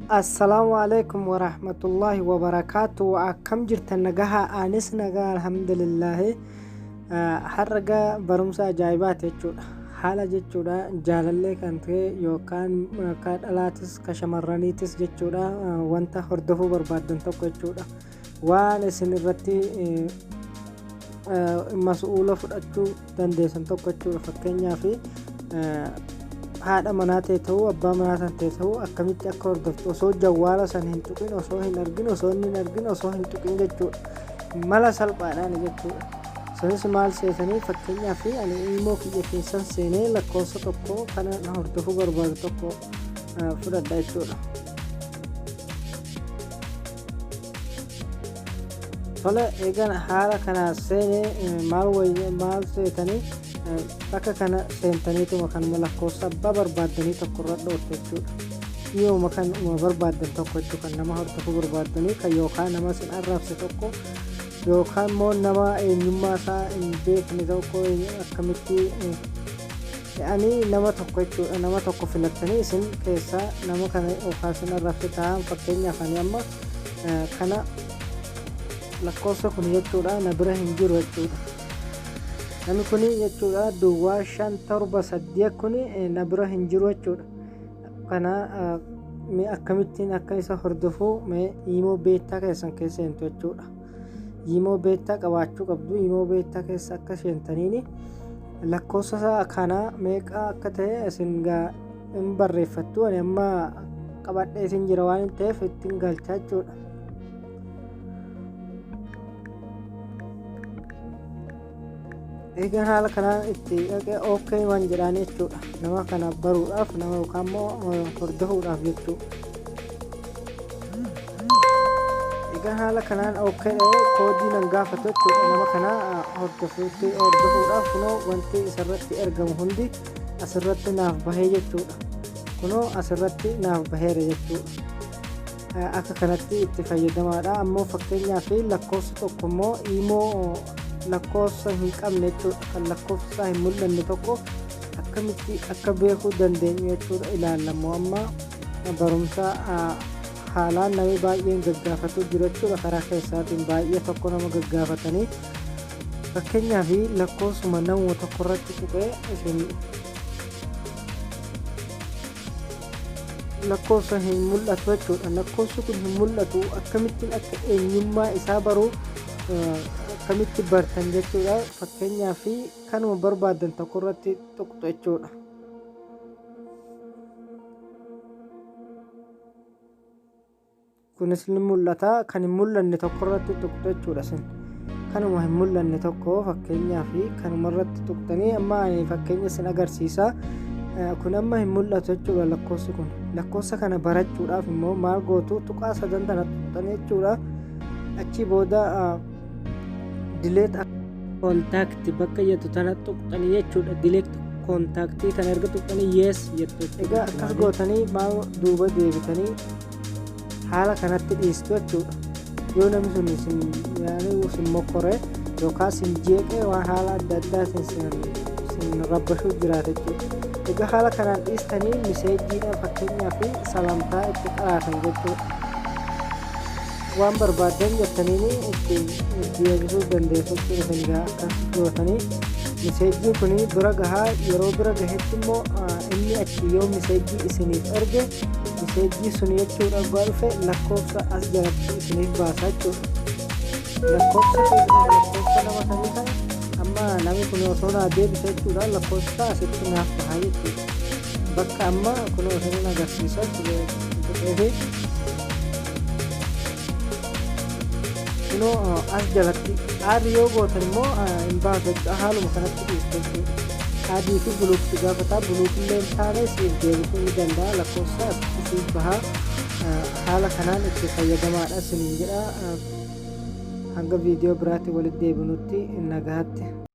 Assalaamu alaikum warahmatullahi wabarakaatu. Akkam jirtan? Nagaha? Anis nagaa, alhamdulillaahi. Har'a gaa barumsa ajaa'ibaati jechuudha. Haala jechuudha jaalallee kan ta'e yookaan ka dhalaatis ka shamarraniitis jechuudha, wanta hordofuu barbaaddan tokko jechuudha. Waan isin irratti masu'uula fudhachuu dandeessan tokko jechuudha. Fakkeenyaaf, haadha manaa ta'e ta'uu, abbaa manaa kan ta'e ta'uu, akkamitti akka hordoftu osoo jawwaala san hin tuqin, osoo hin argin, osoo inni hin argin, osoo hin tuqin jechuudha. Mala salphaadhaan jechuudha. Sanis maal seetanii? Fakkeenyaaf, ani imoo kiyya keessan seenee lakkoofsa tokko kana hordofuu barbaadu tokko fudhadha jechuudha. Tole, eegan haala kana seenee maal wayya, maal seetanii? Bakka kana seentaniituma kanuma lakkoofsa abbaa barbaaddanii tokko irra dhooftu jechuudha. Dhiyooma kanuma barbaaddan tokko jechuu, kan nama hordofuu barbaaddanii kan yookaan nama isin arrabse tokko yookaan immoo nama eenyummaa isaa hin beekne tokko akkamitti ani nama tokko jechuudha. Nama tokko filattanii isin keessaa nama kana yookaan isin arrabse ta'an, fakkeenyaaf ani amma kana lakkoofsa kun jechuudha na bira hin jiru jechuudha. Namni kun jechuudha 0578 kun na bira hin jiru jechuudha. Kana mee akkamittiin akka isa hordofuu? Mee imoo beta keessan keessa seentu jechuudha. Imoo beta qabaachuu qabdu. Imoo beta keessa akka seentaniini lakkoofsa kana meeqa akka ta'e isin hin barreeffattu. Ani amma qabadhee isin jira waan ta'eef ittiin galchaa jechuudha. Egaa haala kanaan itti dhaqee OK waan jedhaan jechuudha. Nama kana baruudhaaf, nama yookaan immoo hordofuudhaaf jechuudha. Egaa haala kanaan OK dha'ee koodii nan gaafatu jechuudha. Nama kana hordofuutti hordofuudhaaf kunoo wanti isarratti ergamu hundi asirratti naaf bahee jechuudha. Kunoo asirratti naaf baheera jechuudha. Akka kanatti itti fayyadamaadha. Ammoo fakkeenyaaf lakkoofsa tokko immoo imoo lakkoofsa hin qabne jechuudha, kan lakkoofsa isaa hin mul'anne tokko akkamitti akka beekuu dandeenyu jechuudha ilaallamu. Amma barumsa haalaan namni baay'een gaggaafatu jiru jechuudha. Karaa keessaatiin baay'ee tokko nama gaggaafatanii, fakkeenyaaf lakkoofsuma namuma tokko irratti tuqee isin lakkoofsa hin mul'atu jechuudha. Lakkoofsi kun hin mul'atu, akkamittiin akka eenyummaa isaa baruu, akkamitti bartan jechuudha. Fakkeenyaaf kanuma barbaadan tokko irratti tuqxu jechuudha. Kunis ni mul'ata. Kan hin mul'anne tokko irratti tuqxu jechuudha. Isin kanuma hin mul'anne tokko fakkeenyaaf kanuma irratti tuqxanii, amma ani fakkeenya isin agarsiisa. Kun amma hin mul'atu jechuudha lakkoofsi kun. Lakkoofsa kana barachuudhaaf immoo maal gootu? Tuqaa sadan tana tuqxanii jechuudha. Achi booda delete contact bakka jettu tana tuqxanii jechuudha. Delete contact kana erga tuqxanii yes jettu. Egaa akkas gootanii maal duuba deebitanii haala kanatti dhiistu jechuudha. Yoo namni sun isin yaani isin mokkore yookaan isin jeeqee waan haala adda addaatiin isin rabbashuu jiraate jechuudha. Egaa haala kanaan dhiistanii miseejiidhaan fakkeenyaaf salamtaa itti qaraatan jechuudha. Waan barbaaddan jettaniin itti deebisuu dandeessu jechuudha. Isin egaa akkas gootanii miseejiin kun bira gahaa. Yeroo bira gahetti immoo inni achi yoo miseejii isiniif erge, miseejii sun jechuudha dhugaa dhufe lakkoofsa as jalatti isiniif baasa jechuudha. Lakkoofsa lakkoofsa nama sanii kana amma namni kun osoo naa deebise jechuudha, lakkoofsa asitti naaf bahaa jechuudha. Bakka amma kun isiniin agarsiisa jechuudha. Kunoo as jalatti add yoo gootan immoo hin baasu jechuudha. Haaluma kanatti dhiistu jechuudha. Add fi block si gaafata. Block illee hin taane siif deebisuu ni danda'a. Lakkoofsa asitti siif bahaa. Haala kanaan itti fayyadamaadha isiniin jedha. Hanga viidiyoo biraatti walitti deebinutti nagaatti.